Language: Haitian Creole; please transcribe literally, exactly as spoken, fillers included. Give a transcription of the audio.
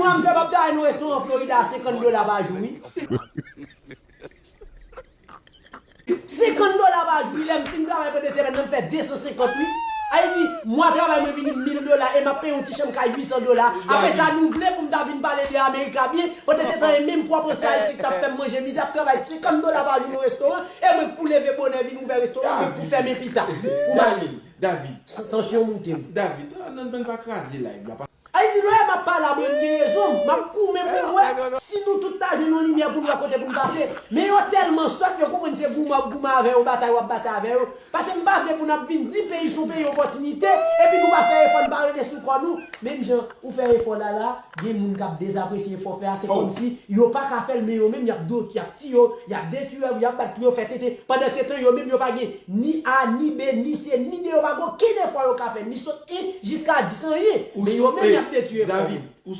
Sa m fè, m ap travay nan restoran Florida a senkant dola pa jou, wi. Senkant dola pa jou, wi. Lè m fin travay pandan semèn nan, m fè de san senkant, wi. Ayiti, mwa travay mwen vini mil dola e m ap peye yon ti chanm kay uit san dola. Apre sa, nou vle pou m ta vin pale de Amerik la byen, pandan se tan, e menm pwòp ansyen Ayiti ki t ap fè m manje mizè, ap travay senkant dola pa jou nan restoran, e mwen k pou leve bonè vin ouvè restoran, mwen k pou fèmen pita. Pou m ale. David, Tansyon moute m. David, ah, nan, nan pa kraze live la. Ayiti, lè m ap pale a mwen, m gen rezon. M ap goumen pou m wè si nou tout ta jwenn yon limyè pou n wè kote pou n pase. Men yo tèlman sòt, yo konprann se goumen w ap goumen avè yo, batay w ap batay avè yo. Paske m pa vle pou n ap vin di peyi s on peyi opòtinite, epi nou pa fè efò, n pa rete sou kò nou. Menm jan ou fè efò la la, gen moun k ap dezapresye efò w fè a, se kòmsi yo pa ka fè l, men yo menm y ap do, y ap tiye w, y ap detwi w, y ap bat pou yo fè tenten. Pandan se tan, yo menm yo pa gen ni A, ni B, ni C, ni D, yo pa gen okenn efò yo ka fè, ni sot en jiska dis anyen. Men yo menm y ap detwi efò. David, ou